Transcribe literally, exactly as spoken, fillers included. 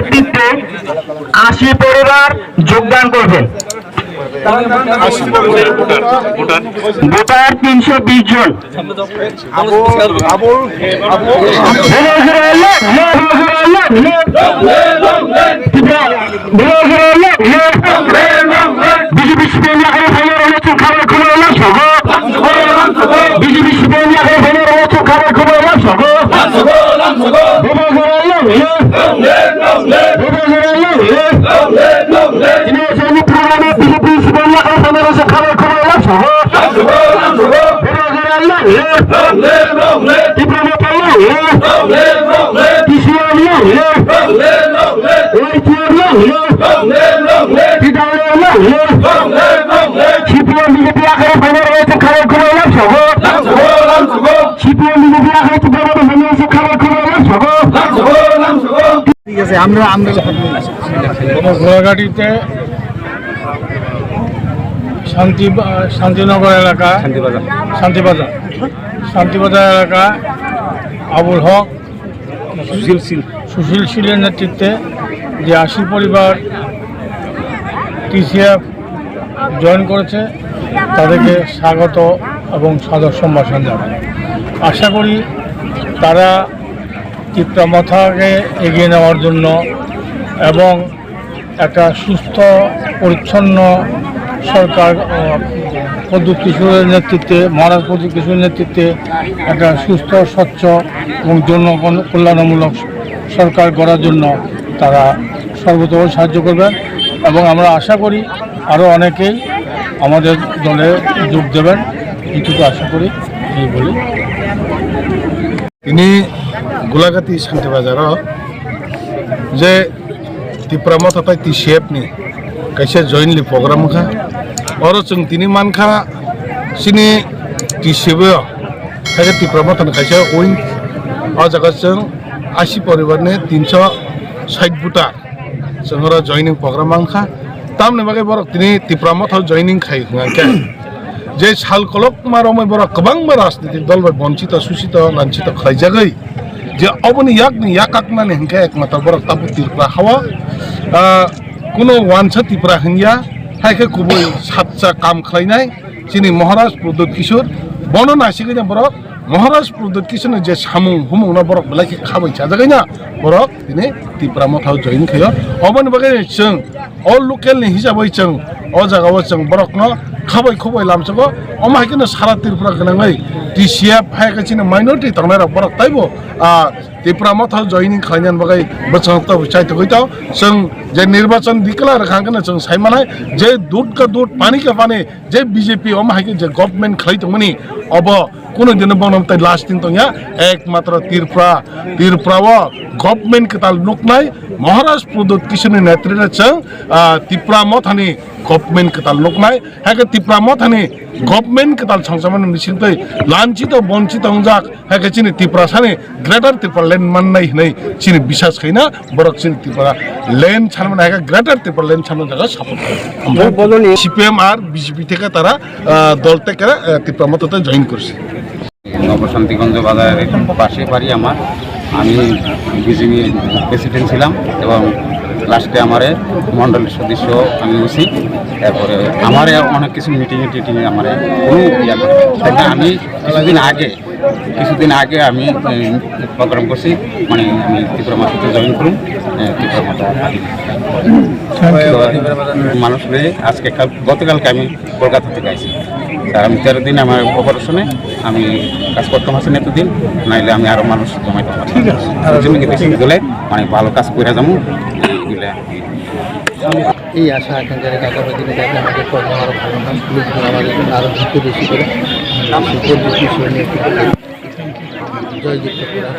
নেতৃত্বে আশি পরিবার যোগদান করবেন। ভোটার তিনশো বিশ জন। আবুল, আবুল, আবুল। বিজেপি সিপিএম লাগানো ফাইনাল ইলেকশন খাবার খবর লাভ সহ। বিজেপি সিপিএম লাগানো ফাইনাল ইলেকশন খাবার খবর লাভ সহ। সিপিএম বিজেপি আকারে ফাইনাল ইলেকশন খাবার খবর লাভ সহ। সিপিএম বিজেপি আকারে ফাইনাল ইলেকশন খাবার খবর লাভ সহ। ঠিক আছে, আমরা, আমরা গোলাঘাটিতে শান্তি, শান্তিনগর এলাকা, শান্তিবাজার। শান্তিবাজার, শান্তিবাজার এলাকা আবুল হক, সুশীল শীল। সুশীল শীলের নেতৃত্বে যে আশি পরিবার টিসিএফ জয়েন করেছে, তাদেরকে স্বাগত এবং সাদর সম্ভাষণ জানাই। আশা করি তারা তিপ্রা মথাকে এগিয়ে নেওয়ার জন্য এবং একটা সুস্থ পরিচ্ছন্ন সরকার, আহ, প্রদ্যুৎ কিশোরের নেতৃত্বে, মহারাজ প্রদ্যুৎ কিশোরের নেতৃত্বে একটা সুস্থ, স্বচ্ছ এবং জনকল্যাণমূলক সরকার গড়ার জন্য তারা সর্বতোভাবে সাহায্য করবেন এবং আমরা আশা করি আরও অনেকেই আমাদের দলে যোগ দেবেন, এইটুকু আশা করি, এই বলি। Tini Gulagati Santi Bazar o je Tipra Motha tai T C F ni kaisa jointly program wngkha. Oro chwng tini mankha chini T C F o, hai khe Tipra Motha ni kaisa wing. O jaga chwng ashi poribar ni tinso sait voter. Chwng oro joining program wngkha. Tamni bagwi borok tini Tipra Motha o joining khai hwnkhe, je sal kolokma romwi borok kwbangma rajnitik dol bai bonchito, suchito, lanchito khlaijagwi, je oboni yakni yakaknani hwnkhe ekmatro borok tabuk Tripura hao, ah, kuno wansa Tripura hinya, hai khe kubui satsa kam khlainai chini Maharaj Pradyot Kishore, bono naisigwino borok Maharaj Pradyot Kishoreni je samung humungno borok belai khe khabai chajagwino borok tini Tipra Motha o join khaio. Oboni bagwi chwng o local ni hisabwi chwng o jaga o chwng borokno khabai khubui lamsogo. Omo hai kheno sara Tripura gwnangwi T C F hai khe chini minority tongnai rok borok taibo, ah, Tipra Motha o joining khlainani bagwi bwskango tabuk chaithogwi tong. Chwng je nirbachon declare rwkha hwnkhe chwng sai manai je dud ka dud, pani ka pani, je B J P omo hai khe je government khlai tongmani obo kuno dino bono tai lasting tongya, ekmatro Tripura, Tripura o government kwtal nuknai Maharaj Pradyot Kishoreni netrite chwng, ah, Tipra Mothani government kwtal nuknai, hai khe Tipra Mothani government kwtal songchamani bisingtwi lanchito bonchito wngjak, hai khe chini Tiprasani Greater Tipraland mannai hinwi chini bisas khaina borok chini Tipraland sanmani, hai khe Greater Tipraland sanmani jaga support khlai. Bo-, boloni C P M ar B J P theke tara, ah, dol theke, ah, Tipra Motha te join korse. নবশান্তিগঞ্জ বাজারের পাশে বাড়ি আমার। আমি BGB president ছিলাম এবং লাস্টে আমারে মণ্ডলের সদস্য আমি হয়েছি। এরপরে আমারে অনেক কিছু মিটিংয়ে টিটিংয়ে আমারে কোনো ইয়া করে। কিন্তু আমি কিছুদিন আগে, কিছুদিন আগে আমি, উম, প্রোগ্রাম করছি, মানে আমি ত্রিপুরা মথা জয়েন করুন, আহ, ত্রিপুরা মথা। তো, মানুষ হয়ে আজকে কাল, গতকালকে আমি কলকাতা থেকে আইছি। আর আমি তেরো দিন আমার অপারেশনে আমি কাজ করতাম আছেন এতদিন, নাইলে আমি আরো মানুষ জমাইতাম পারি। ঠিক আছে। ওই জন্য কিন্তু ঠিক আছে। গেলে মানে ভালো কাজ করে যাবো, এইগুলা। এই আশা আকাঙ্ক্ষার কাছাকাছি কিন্তু আমাদের কর্ম আরো ভালো হয়, পুলিশ আমাদের আরো জিততে বেশি করে। জয় যুক্ত করা।